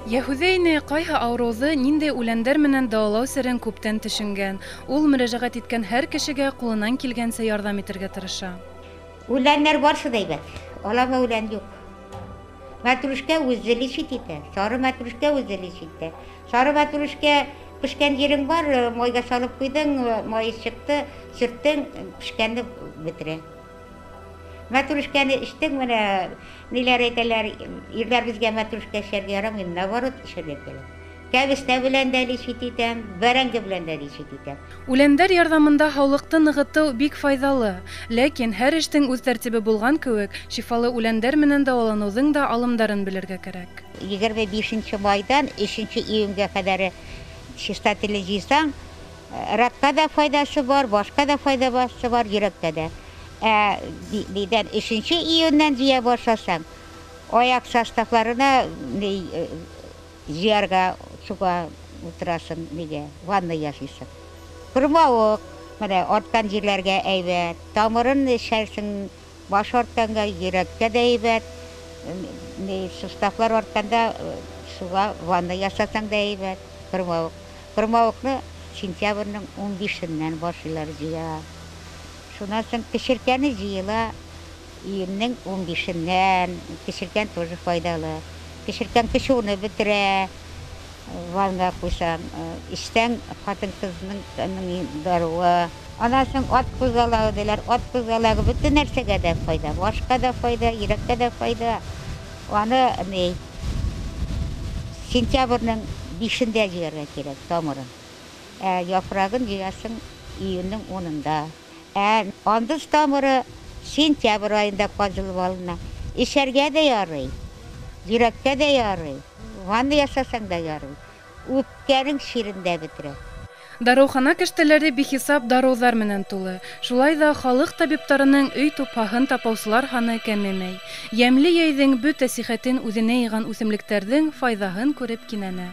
Йәһүҙә инәй ҡайһы ауырыуҙы ниндәй үләндәр менән дауалау серен күптән төшөнгән. Ул мөрәжәғәт иткән һәр кешегә ҡулынан килгәнсә ярҙам итергә тырыша. Үләннәр барсы да әйбәт. Алама үлән юҡ. Мәтрүшкә үҙе лечить итә. Сары мәтрүшкә үҙе лечить итә. Сары мәтрүшкә пешкән ерең бар, майға салып ҡуйҙың, майы сыҡты, сөрттөң, пешкәнде бөтөрә. Мәтрүшкәне эстең, менә ниләр әйтәләр, ирләр безгә мәтрүшкә эчәргә ярамай, наоборот, эчәргә кәрәк. Кәбестә белән дә лечить итәм, бәрәңге белән дә лечить итәм. Үләндәр ярҙамында һаулыҡты нығытыу бик файҙалы. Ләкин һәр эштең үҙ тәртибе булған кеүек, шифалы үләндәр менән дауаланыуҙың да алымдарын белергә кәрәк. 25 майҙан 3 июнгә ҡәҙәр чистотеле йыйсаң, ракка да файҙасы бар, башҡа да файҙасы бар, йөрәккә дә. Ә нидән 3 июннән йыя башласаң, аяҡ составларына йыярға суға ултыраһың, нигә, ванна яһайһың. Ҡормауыҡ, менә артҡан ерләргә әйбәт, тамырын эсәрсең, баш артҡанға, йөрәккә дә әйбәт, суставлар артҡанда суға ванна яһасаң да әйбәт, ҡормауыҡ. Ҡормауыҡны сентябрҙең 15-енән башлайлар йыя. Шунан һуң кешеркәне йыйыла июнең 15-енән. Кешеркән тоже файҙалы. Кешеркән кешеүне бөтөрә, ванна ҡуйсаң, эстән ҡатын-ҡыҙҙың дарыуы. Анан һуң ат ҡуҙғалағы тиләр, ат ҡуҙғалағы бөтә нәрсәгә дә файҙа, башҡа да файҙа, йөрәккә дә файҙа. Аны ни сентябрҙең 5-ендә йыйырға кәрәк тамырын. Ә яфрағын йыясың июнең 10-ында. Ә андыз тамыры сентябрь айында ҡаҙылып алына. Эсәргә дә ярай, йөрәккә дә ярай, ванна яһасаң да ярай. Үпкәнең сирен дә бөтөрә. Дарыухана кәштәләре бихисап дарыуҙар менән тулы. Шулай ҙа халыҡ табиптарының өй тупһаһын тапаусылар һаны кәмемәй. Йәмле йәйҙең бөтә сихәтен үҙенә йыйған үҫемлектәрҙең файҙаһын күреп кинәнә.